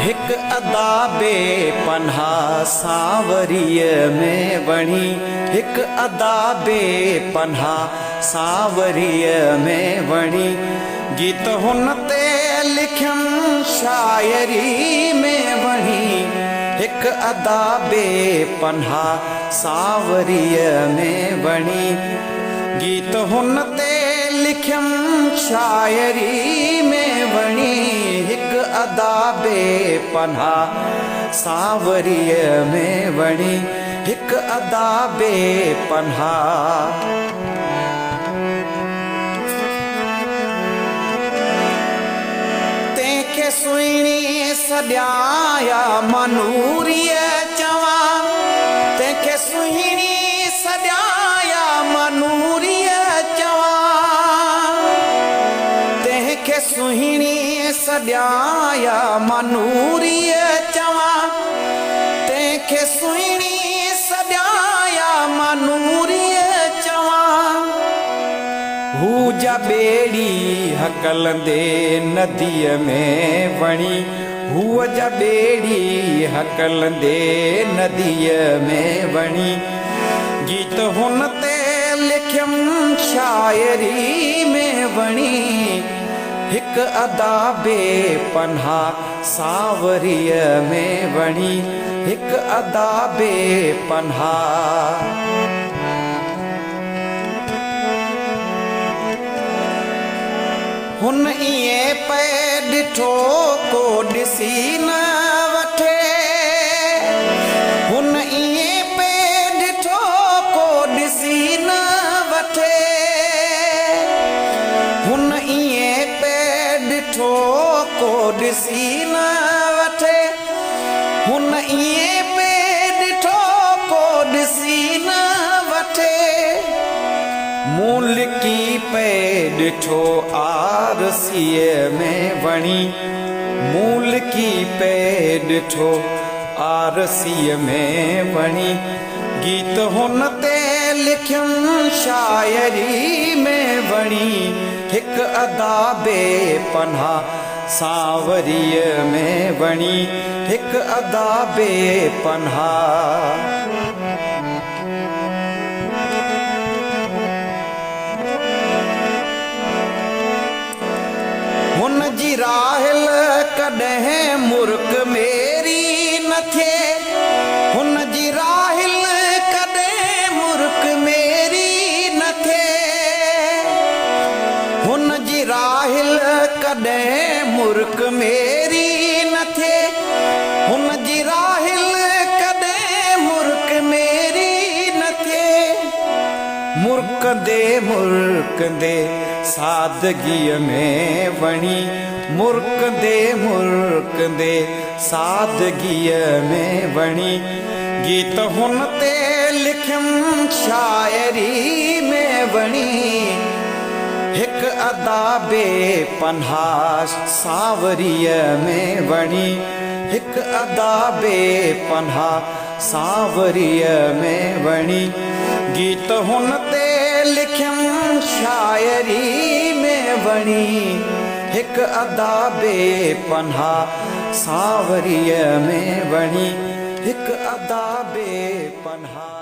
هڪ ادا بي پناهه سانوريء ۾ وڻي، هڪ ادا بي پناهه سانوريء ۾ وڻي، گيت هن تي لکيم شاعري ۾ وڻي، هڪ ادا بي پناهه سانوريء ۾ وڻي، گيت هن تي لکيم شاعري ۾ وڻي، هڪ ادا بي پناهه سانوريء ۾ وڻي، هڪ ادا بي پناهه. تنهن کي سهڻي سڏيان يا مان نوريء چوان، تنهن کي سهڻي سڏيان يا مان نوريء چوان، تنهن کي سهڻي سڏيان يا مان نوريء چوان، تنهن کي سهڻي سڏيان يا مان نوريء چوان. هو جا ٻيڙي هڪلندي نديء ۾ وڻي، هوء جا ٻيڙي هڪلندي نديء ۾ وڻي. گيت هن تي لکيم شاعري ۾ وڻي، هڪ ادا بي پناهه سانوريء ۾ وڻي، هڪ ادا بي پناهه. هن ائين پئي ڏٺو ڪو ڏسي نه وٺي. هن ائين پئي ڏٺو ڪو ڏسي نه وٺي. هن ائين پئي ڏٺو ڪو ڏسي نه وٺي. هن ائين پئي ڏٺو ڪو ڏسي نه وٺي. مون لڪي پئي ڏٺو آرسيء ۾ وڻي. مون لڪي پئي ڏٺو آرسيء ۾ وڻي. گيت هن تي لکيم شاعري ۾ وڻي. هڪ ادا بي پناهه سانوريء ۾ وڻي. هڪ ادا بي پناهه. هن جي راحل ڪڏهن مرڪ ميري نه ٿئي، هن جي راحل ڪڏهن مرڪ ميري نه ٿئي، هن جي راحل ڪڏهن مرڪ ميري نه ٿئي، هن جي راحل ڪڏهن مرڪ ميري نه ٿئي. مرڪندي مرڪندي سادگيء ۾ وڻي، مرڪندي مرڪندي سادگيء ۾ وڻي. گيت هن تي لکيم شاعري ۾ وڻي. هڪ ادا بي پناهه سانوريء ۾ وڻي، هڪ ادا بي پناهه سانوريء ۾ وڻي. گيت هن تي لکيم شاعري ۾ وڻي. هڪ ادا بي پناهه سانوريء ۾ وڻي. هڪ ادا بي پناهه.